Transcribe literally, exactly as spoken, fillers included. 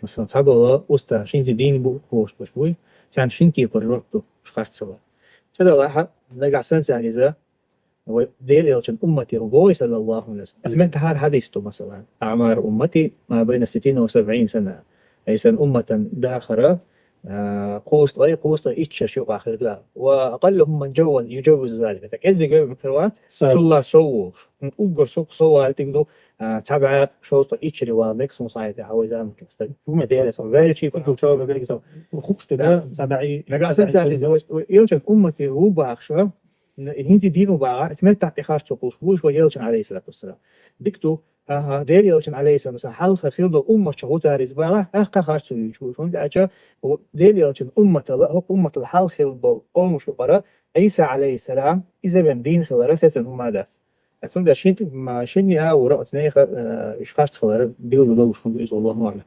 Масала, цхьабола уста шин зи дин бу, бохуш буй, царна шин кепара рорт ду, уж харцахилар. Цхьадалахьа, нагахь санна цаьрга иза, вай Делан элчан умматера вой, саллаллаху алейхи ва саллям. Аз меттахьара хьадис ду, масала: «Аъмару уммати ма байна ситтина ва сабъина сана». Айсан умматан дахар, а, кхузткъеи, кхузткъеи итт шера юкъа хир ду. «Ва акъаллухум ман джавваз-, юджаввизу залика». ТӀаккха кӀеззига вай мукъарлац, цулла сов волуш. Уггар сов, сов валийтиг ду, а, цхьа бӀе шовзткъа итт шера валмек сунсайта хьавай заман чу стаг. Ваьлчи куту чо бегерги сов. Хукш дега, цхьа бӀе. Нагахь санна цаьрга иза, вай элчан умматера ву бахаш, хӀинца дин ву бахаш, цу меттахь тӀе харцо кхуш, вуш вай элчан, алейхиссалату вассалам. Дика ду, аха, Делан элчан, алейхиссалам, хьалха хилла умматчу гӀуцариз бахаш, тӀаккха харцо юьйцуш, хӀунда аьлча Делан элчан умматала, хӀокху умматала хьалха хилла болу къомаш юкъара Ӏийса, алейхиссалам, иза вен дин хилара сецна хӀума дац. Цундела шин, ма, шинна а вара оцу нехан, э, уьш харцахилар билгал долуш хӀума ду иза, Аллаху аълам.